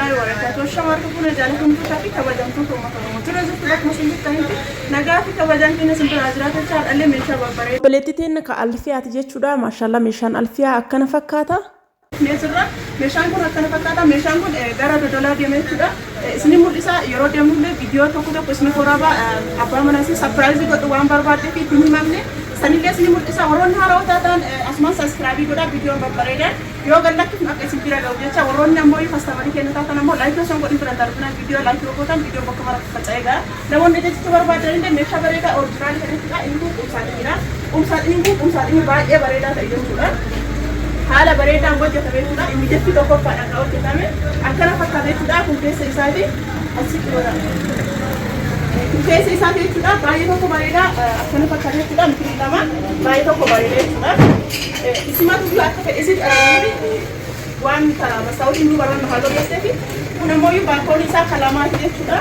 Warahmatullahi wabarakatuh. Shamarra kun jaallatamtootaa fi kabajamtoota uummata Oromoo. Jira jirtu bakkuma isin jirtanitti nagaa fi kabajaan keenya isin biraa jiraata jecha har'allee meeshaa babbareedaa. Obboleettii teenna ka alfiyaati jechuudha. Maashallah meeshaan alfiyaa akkana fakkaata. Mee sirra meeshaan kun akkana fakkaata. Meeshaan kun gara Dodolaa deema jechuudha. Isin mul'isa yeroo deemnullee viidiyoo tokko tokko isin waraabaa abbaa manaa isin sapiraayizi godhu waan barbaaddeef itti hin himamne sanillee isin mul'isa. Warroonni haarawaa taatan asumaan sabiskiraabii godhaa viidiyoon babbareedan yoo gad lakkifnu akka isin bira ga'u jecha warroonni ammoo kastamarii keenya taatan ammoo laayikii osoo hin godhin bira darbinaa viidiyoo laayikii yoo gootan viidiyoon bakka maratti faca'ee ga'a. Namoonni ajajachuu barbaadan illee meeshaa bareedaa orijinaalii ta'e jechuudha. Inni kun qumsaaxiniidha. Qumsaaxiniin kun qumsaaxinii baay'ee bareedaa ta'e jechuudha. Haala bareedaan hojjetame jechuudha. Inni jeffi tokkoffaadhaan kan hojjetame. Akkana fakkaata jechuudha. Kun keessa isaati. Asii godha. Kun keessa isaati jechuudha. Baay'ee tokko bareedaa akkana fakkaata jechuudha. Mitirii lama baay'ee tokko bareeda jechuudha. Isimatu iyyuu akka fedhe isitti ajajamee waan mastaawutiin duuba irra nu halluu kun ammoo baakoon isaa kalamaati jechuudha.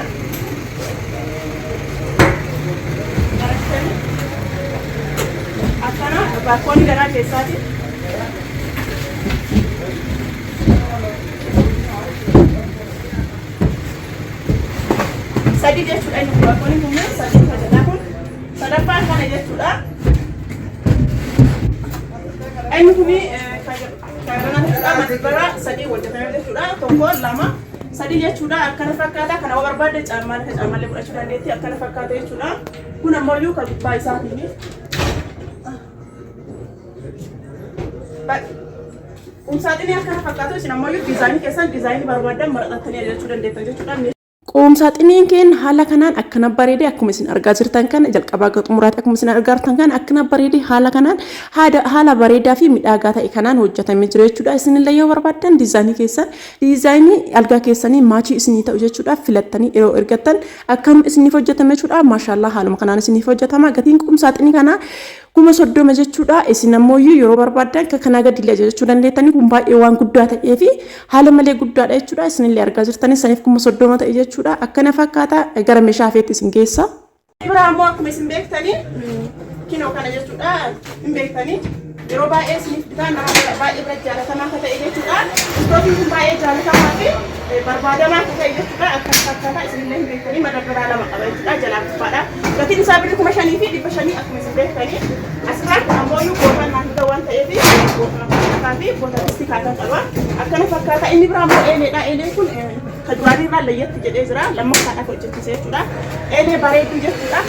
Akkana baakkoonni garaa keessaati. Sadi jechuudha inni kun baakkoonni kunneen sadi fayyada kun sadaffaan kana jechuudha. Inni kun kana jechuudha madibara sadii hojjetame jechuudha tokko lama sadii jechuudha akkana fakkaata kana yoo barbaadde caammaa lafa caammallee fudhachuu dandeetti akkana fakkaata jechuudha kun ammoo iyyuu kan gubbaa isaatiin qumsaaxinii akkana fakkaatu isin ammoo iyyuu diizaayinii keessan diizaayinii barbaaddan maraxattanii ajajachuu dandeettan jechuudha. Qumsaaxiniin keenya haala kanaan akkana bareedee akkuma isin argaa jirtan kana jalqabaa gara xumuraatti akkuma isin argaa jirtan kana akkana bareedee haala kanaan haala bareedaa fi midhaagaa ta'e kanaan hojjetamee jira jechuudha. Isinillee yoo barbaaddan diizaayinii keessan diizaayinii algaa keessanii maachii isinii ta'u jechuudha filattanii yeroo ergattan akkanuma isiniif hojjetame jechuudha. Maashaallaa haaluma kanaan isiniif hojjetama. Gatiin qumsaaxinii kanaa 30,000 jechuudha. Isin ammoo yeroo barbaaddan akka kanaa gadi illee ajajachuu dandeettanii kun baay'ee waan guddaa ta'ee fi haala malee guddaadha jechuudha. Isinillee argaa jirtanii saniif 30,000 ta'e jechuudha. Akkana fakkaata gara meeshaa hafeetti isin geessa. Biraa ammoo akkuma isin beektanii kinoo kana jechuudha hin beektanii yeroo baay'ee isiniif bitaa nama baay'ee bira jaalatamaa akka ta'e jechuudha. Istoofiin kun baay'ee jaalatamaa fi barbaadamaa akka ta'e jechuudha. Akkana fakkaata isinillee hin beektanii madardaraa lama qaba jechuudha jalaa gubbaadha. Gatiin isaa birrii 5,500 akkuma isin beektanii. Asirratti ammoo iyyuu gootaan naaf waan ta'eef goota fakkaataa fi goota pistikaa qaba. Akkana fakkaata inni biraa immoo eeleedha. Eeleen kun kan duraanii irraa layyatti jedhee jira. Lammaffaadhaaf hojjechiise jechuudha. Eelee bareedduu jechuudha.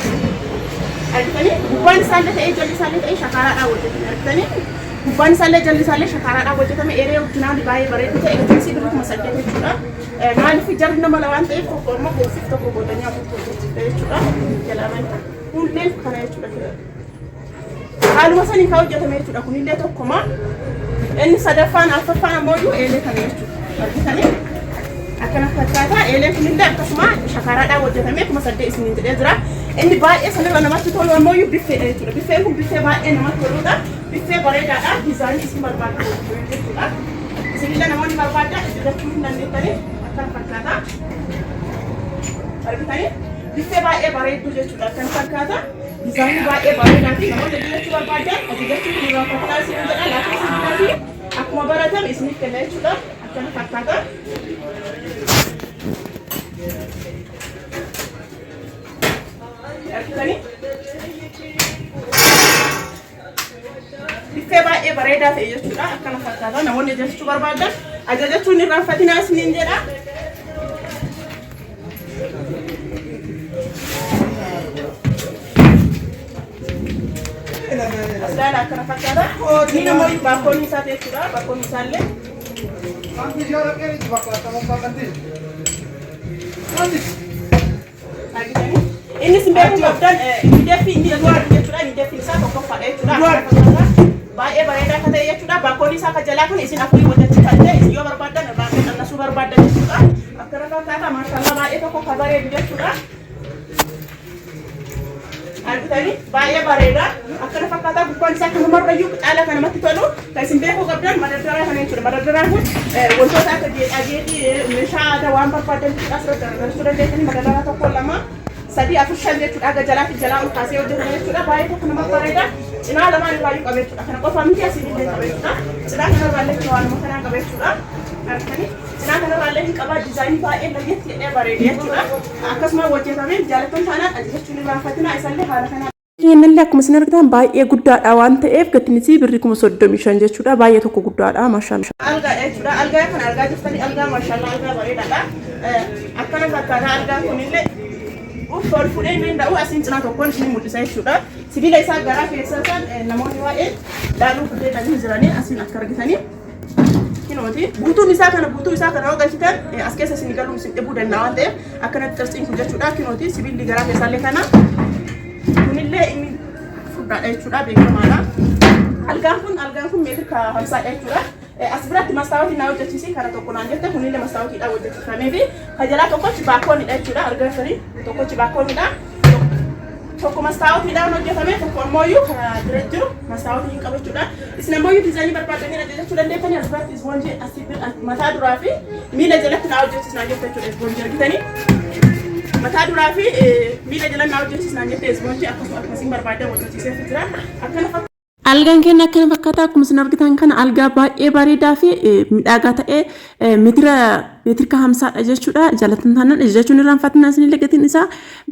Argitanii gubbaan isaallee ta'ee jalli isaallee ta'ee shakaaraadhaan hojjetame argitanii gubbaan isaallee jalli isaallee shakaaraadhaan hojjetame eelee oriijinaali baay'ee bareedduu ta'e gatiin isii birrii 8,000 jechuudha. Maaliif jarri nama lama waan ta'eef tokko immoo kuusiif tokko godhanii afurtu hojjechiifte jechuudha. Jalaa banta. Kunneen kana jechuudha. Haaluma saniin kan hojjetame jechuudha. Kunillee tokkuma. Inni sadaffaan arfaffaan ammoo iyyuu eelee kana jechuudha. Argitanii? Akkana fakkaata. Eeleen kunillee akkasuma shakaaraadhaan hojjetame 8,000 isiniin jedhee jira. Inni baay'ee sanirra namatti tolu ammoo iyyuu biffeedha jechuudha. Biffeen kun biffee baay'ee namatti toludha. Biffee bareedaadha. Diizaayinii isin barbaaddu jechuudha. Isinillee namoonni barbaaddan ajajachuu hin dandeettanii akkana fakkaata. Argitanii? Biffee baay'ee bareedduu jechuudha. Akkana fakkaata. Diizaayinii baay'ee bareedaa fi namoonni ajajachuu barbaadan ajajachuu hin irraanfatinaa isin jedha. Lakkoofsa bilbilaatiin akkuma baratame isiniif kenna jechuudha. Akkana fakkaata. Argitanii? Biffee baay'ee bareedaa ta'e jechuudha. Akkana fakkaata. Namoonni ajajachuu barbaadan ajajachuu hin irraanfatinaa isiniin jedha. Aslaala akkana fakkaata. Inni immoo baakkoonni isaa jechuudha. Baakkoonni isaallee argitanii. Innis hin beekuu qabdan miidhagfi inni duwwaadha jechuudha. Miidhagfi isaa tokkoffaadha jechuudha. Baay'ee bareedaa akka ta'e jechuudha. Baakkoonni isaa akka jalaa kun isin afurii hojjechiifatte isin yoo barbaaddan irraa qannasuu barbaaddan jechuudha. Akkana fakkaata maashaallah baay'ee tokko ka bareedu jechuudha. Argitanii baay'ee bareeda. Akkana fakkaata gubbaan isaa kanumarrayyuu caala kan namatti tolu kan isin beekuu qabdan madardaraa kana jechuudha. Madardaraan kun wantoota akka geexaageexii meeshaa aadaa waan barbaadan jechuudha asirratti garagalchuu dandeessanii madardaraa tokko lama sadii afur shan jechuudha aga jalaa fi jalaa ol kaasee hojjetame jechuudha. Baay'ee tokko nama bareeda. Cinaa lamaan irraayyuu qaba jechuudha. Kana qofaa miti asiin illee qaba jechuudha. Cinaa kanarraa illee waanuma kanaa qaba jechuudha. Argitanii Cinaa kanarraallee hin qabaa diizaayinii baay'ee layyetti jedhee bareede jechuudha. Akkasuma hojjetamee jaalattan taanaan ajajachuun irraanfatina isallee haala kanaan. Innillee akkuma isin argitan baay'ee guddaadha waan ta'eef gatiin isii birrii 35,000 jechuudha. Baay'ee tokko guddaadha maashaallah. Algaa jechuudha. Algaa kana argaa jirtanii algaa maashaallah algaa bareedaadha. Akkana fakkaata algaan kunillee uff ol fuudhee hin danda'u asiin cinaa tokkoon isin mul'isa jechuudha. Sibiila isaa garaa keessa isaan namoonni baay'een laaluu fudhatanii jiranii asiin akka argitanii. Kinooti guutuun isaa kana guutuu isaa kana yoo galchitan as keessa isin galuun isin dhibuu danda'a waan ta'eef akkanatti xirsiin kun jechuudha. Kinooti sibiilli garaa keessaallee kana kunillee inni furdaadha jechuudha beekamaadha. Algaan kun meetira 50dha jechuudha. As biratti mastaawotii naa hojjechiisi kana tokko naan jette kunillee mastaawotiidhaan hojjechiifamee fi kajalaa tokkochi baakoonidha jechuudha. Argaa jirtanii tokkochi baakoonidha. Tokko mastaawotiidhaan hojjetame tokko ammoo kan bira jiru mastaawotii hin qabu jechuudha. Isin ammoo diizaayinii barbaadanii ajajachuu dandeettanii as biratti ispoonjii asii mataa duraa fi miila jalatti naa hojjechiisnaa jette jechuudha ispoonjii argitanii. Mataa duraa fi miila jala naa hojjechiisnaa jette ispoonjii akkasuma akkasiin barbaadan hojjechiisee jira. Akkana fakkaata. Algaan keenya akkana fakkaata akkuma isin argitan kana algaa baay'ee bareedaa fi miidhagaa ta'e meetira meetirka 50dha jechuudha. Jaalatan taanaan jechuun irraanfatinaa isinillee gatiin isaa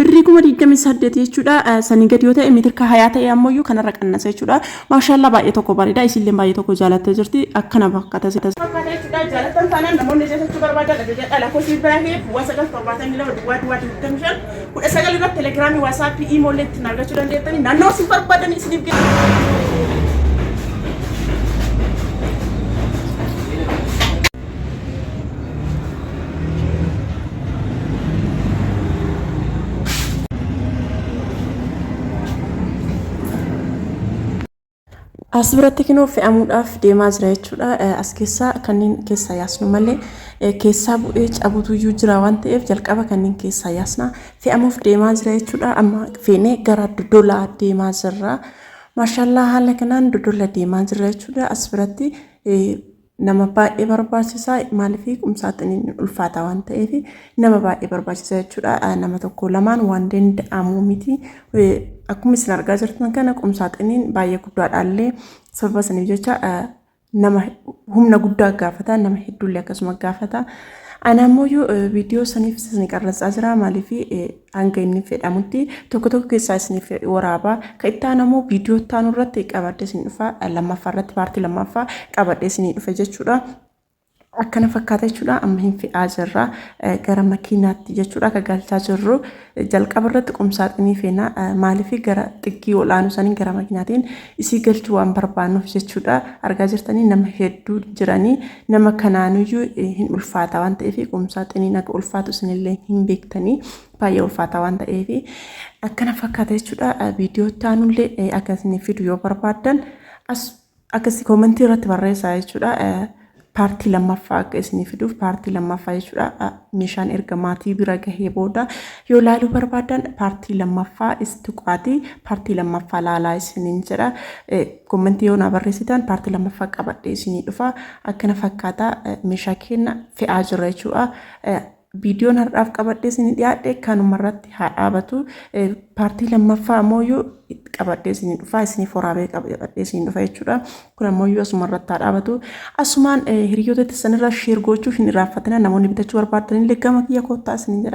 birrii 28,000 jechuudha. Sanii gadi yoo ta'e meetirka 20 ta'e ammoo kanarra qannasa jechuudha. Maashaallah baay'ee tokko bareeda isinillee baay'ee tokko jaalattee jirti akkana fakkaata. Fakkaata jechuudha. Jaalatan taanaan namoonni ajajachuu barbaadan ajajadha. Lakkoofsi bilbilaa kee 0972 00 25 19 irratti telegiraamii, waasaappii, iimoollee ittiin argachuu dandeettanii naannoo isin barbaadan isiniif kenna. As biratti kinoo fe'amuudhaaf deemaa jira jechuudha. As keessaa kanneen keessaa yaasnu malee keessaa bu'ee cabutuyyuu jira waan ta'eef jalqaba kanneen keessaa yaasna. Fe'amuuf deemaa jira jechuudha. Amma feenee gara Dodolaa deemaa jirra. Maashallaa haala kanaan Dodola deemaa jirra jechuudha. As biratti nama baay'ee barbaachisa. Maaliif qumsaaxiniin ulfaata waan ta'eef nama baay'ee barbaachisa jechuudha. Nama tokko lamaan waan danda'amu miti. Akkuma isin argaa jirtan kana qumsaaxiniin baay'ee guddaadhaallee sababa saniif jecha nama humna guddaa gaafata nama hedduullee akkasuma gaafata. Ani ammoo viidiyoo saniif isin qarratsaa jira maaliif hanga inni fedhamutti tokko tokko keessaa isiniif waraabaa kan itti aanu ammoo viidiyoo itti aanu irratti qabadhee isin dhufa lammaffaa irratti paartii lammaffaa qabadhee isinii dhufe jechuudha. Akkana fakkaata jechuudha. Amma hin fe'aa jirra gara makiinaatti jechuudha akka galchaa jirru jalqaba irratti qumsaaxinii feena maaliif gara xiggii ol'aanu sanii gara makiinaatiin isii galchuu waan barbaannuuf jechuudha. Argaa jirtanii nama hedduu jiranii nama kanaanuyyuu hin ulfaata waan ta'eef qumsaaxiniin akka ulfaatu isinillee hin beektanii baay'ee ulfaata waan ta'eef akkana fakkaata jechuudha. Viidiyoo itti aanullee akka isin fidu yoo barbaaddan as akkasii koomentii irratti barreessaa jechuudha. Paartii lammaffaa akka isinii fiduuf paartii lammaffaa jechuudha. Meeshaan erga maatii bira gahee booda yoo laaluu barbaadan paartii lammaffaa istiqaatii paartii lammaffaa laalaa isiniin jedha. Koomentii yoo naa barreessitan paartii lammaffaa qabadhee isinii dhufa. Akkana fakkaata meeshaa keenya fe'aa jirra jechuudha. Viidiyoon har'aaf qabadhee isinii dhiyaadhe kanuma irratti haa dhaabatu. Paartii lammaffaa ammoo qabadhee isinii dhufa. Isiniif waraabee qabadhee isinii dhufa jechuudha. Kun ammoo asuma irratti haa dhaabatu. Asumaan hiriyoota keessan irra share gochuu hin irraanfatina. Namoonni bitachuu barbaadan illee gama kiyya koottaa isiniin jedha.